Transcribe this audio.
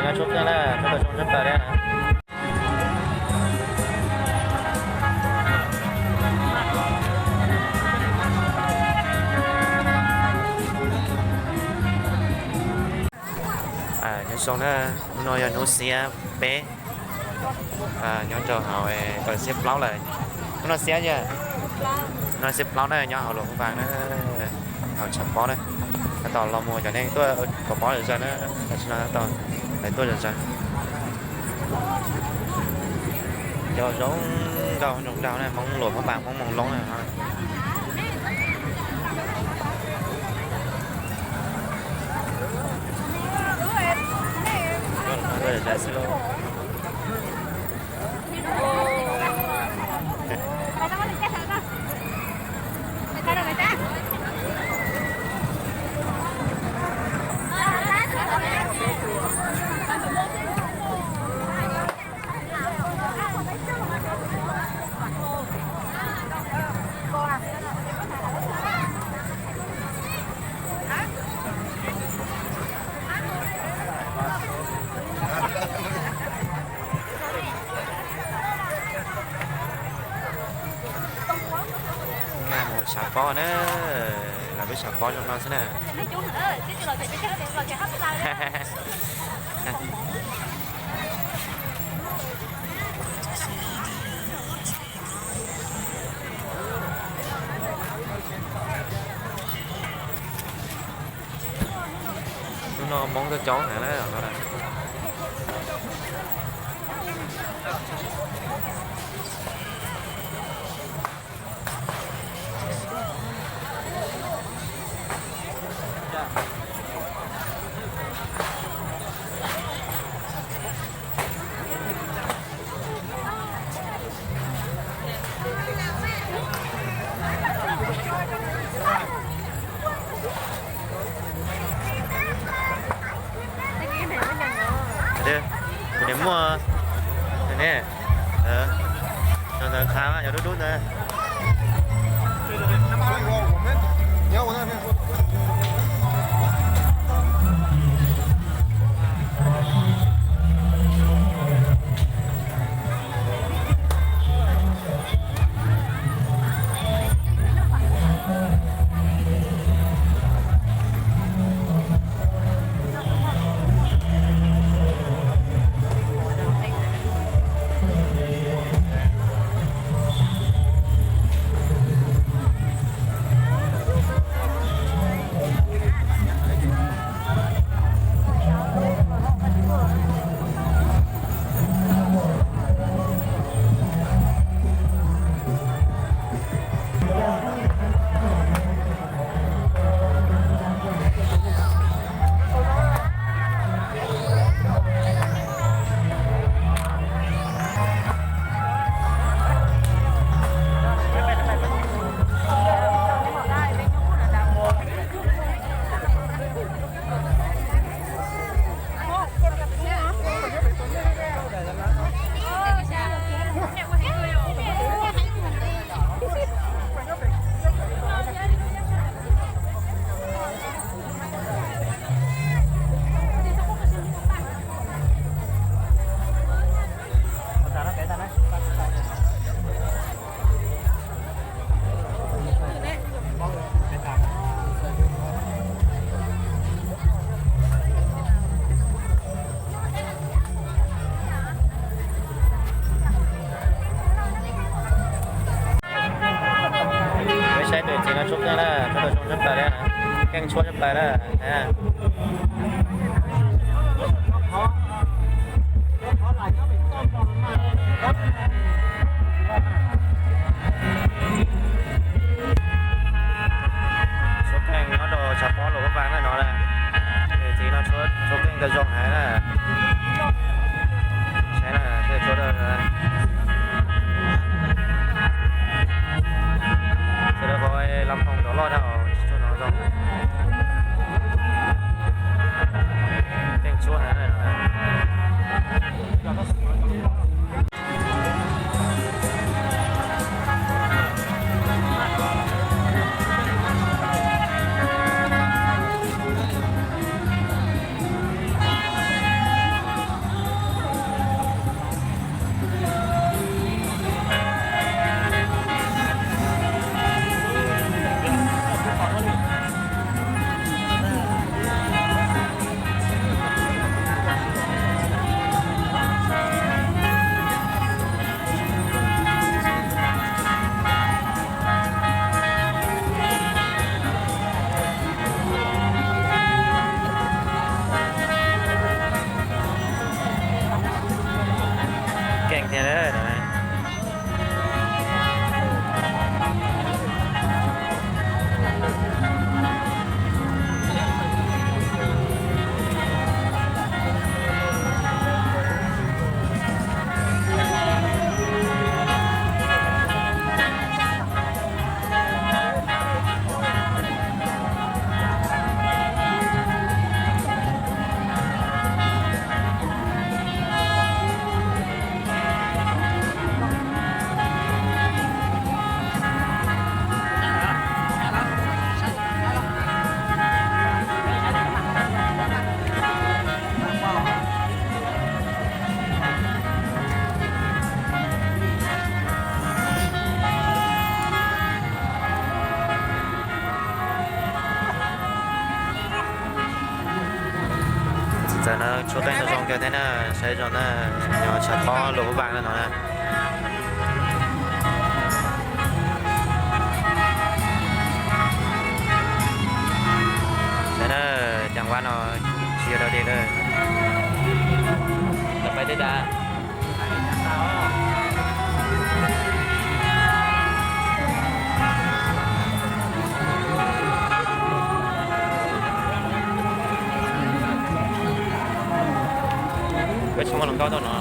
Txiv no tshuab kheej na, tshuab tau zoo tshaj plaws li na. Nyob zoo na, hnub no yog hnub xiab peb, nyob rau hauv, xiab plaub lawm. Hnub no xiab, hnub no xiab plaub na, nyob hauv Luam Phab Vas na, hauv tshav pob na. Tab tom los mus cov neeg tuaj kov pob zom zaws na, tam sim no tab tom lawv tuaj zom zaws. Cov zoo nkauj zoo nraug na, Hmoob Luam Phab Vas, Hmoob Moos Loob na. Mus tshav pob na, lawv lub tshav pob zoo no xwb na. Hnub no Hmoob coob coob heev na. Kuv niam muaj ne, ntawd qhav mas yog dub dub ntawd. Peb saib tus txiv no tshuab kheej na, tshuab tau zoo tshaj plaws li, kheej tshuab tshaj plaws na. Tshuab kheej nyob rau tshav pob Luam Phab Vas na no na. Tus txiv no tshuab kheej tau zoo heev na. Saib na, saib tshuab, tshuab rau qhov lab phooj rov loj dhau tsis tshuab no zoo. Kheej tshuab heev na. Txawm no tshuab qeej no zoo kawg thiab na, saib zoo na, nyob tshav pob luas pab pam no na. Saib na, ceev vab no tsis yog dog dig lawm. Lawv pais tej tas. Koj tsis muaj hluas nkauj tuaj no.